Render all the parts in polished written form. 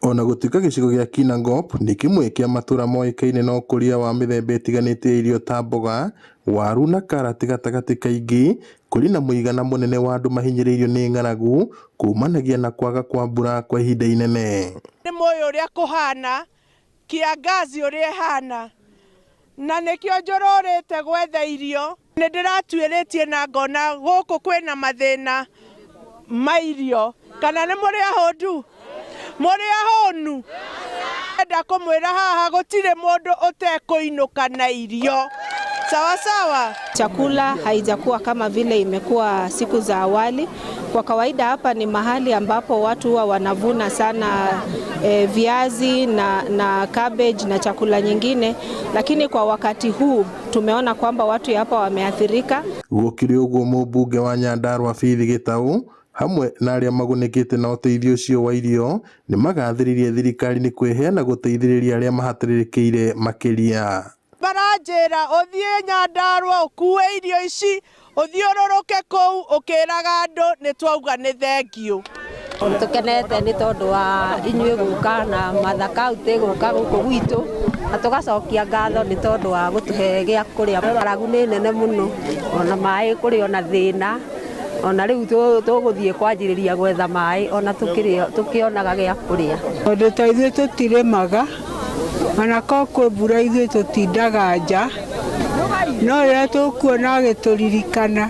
Ona gũtuĩka gĩcigo gĩa Kinangop nĩ kĩmwe kĩa matũra moĩkaine na ũkũria wa mĩthemba ĩtiganĩte ya irio ta mboga, waru na karati gatagatĩ ka ingĩ, kũrĩ na mũigana mũnene wa andũ mahinyĩrĩirio nĩ ng'aragu kumanagia na kwaga kwa mbura kwa ihinda inene. Nĩ mũĩ ũrĩa kũhana, kiangazi ũrĩa ĩhana, na nĩkĩo njũrũrĩte gwetha irio. Nĩ ndĩratuĩrĩtie na ngona gũkũ kwĩna mathĩna ma irio, kana nĩ mũrĩ ahũndu? Mũrĩ ahũnu? Enda kũmwĩra haha gũtirĩ mũndũ ũtekũinũka na irio. Sawa sawa. Chakula haijakuwa kama vile imekuwa siku za awali. Kwa kawaida hapa ni mahali ambapo watu huwa wanavuna sana viazi na cabbage na chakula nyingine, lakini kwa wakati huu tumeona kwamba watu hapa wameathirika. Gũkĩrĩ ũguo, mũmbunge wa Nyandarua Faith Gĩtaũ hamwe na arĩa magunĩkĩte na ũteithio ũcio wa irio nĩ magathĩrĩirie thirikari nĩ kwĩheana gũteithĩrĩria arĩa mahatĩrĩrĩkĩire makĩria. Maranjĩra ũthiĩ Nyandarua ũkue irio ici, ũthiũrũrũke kũu ũkĩraga andũ nĩ twauga nĩ thengiũ. Tũkenete nĩ tondũ wa inyuĩ gũka na Mother County gũka gũkũ gwitũ, na tũgacokia ngatho nĩ tondũ wa gũtũhe gĩa kũrĩa. Ng'aragu nĩ nene mũno, ona maĩ kũrĩ ona thĩna, ona rĩu tũgũthiĩ kwanjĩrĩria gwetha maĩ ona tũkĩonaga gĩa kũrĩa. Tondũ ta ithuĩ tũtirĩmaga, ona korwo kwĩ mbura ithuĩ tũtindaga nja, no rĩrĩa tũkuona agĩtũririkana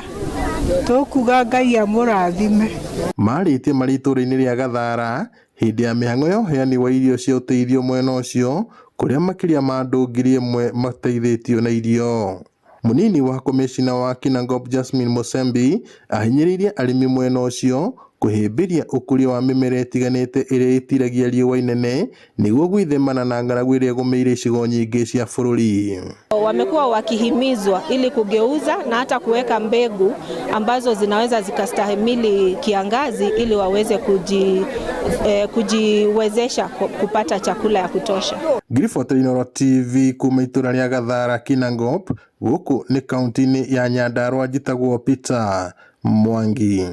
tũkuga Ngai amũrathime. Marĩtie marĩ itũũra-inĩ rĩa Gathara hĩndĩ ya mĩhang'o ya ũheani wa irio cia ũteithio mwena ũcio, kũrĩa makĩria ma andũ 1000 mateithĩtio na irio. Mũnini wa komĩcina wa Kinangop Jasmine Musembi ahinyĩrĩirie arĩmi mwena ũcio kũhĩmbĩria ũkũria wa mĩmera ĩtiganĩte ĩrĩa ĩtiragia riũa inene nĩguo gwĩthemana na ng'aragu ĩrĩa ĩgũmĩire icigo nyingĩ cia bũrũri. Wamekuwa wakihimizwa ili kugeuza na hata kuweka mbegu ambazo zinaweza zikastahimili kiangazi ili waweze kujiwezesha kupata chakula ya kutosha. Ngiribota Inooro TV kuma itũra rĩa Gathara, Kinangop, gũkũ nĩ kaunti-inĩ ya Nyandarua, njĩtagwo Peter Mwangi.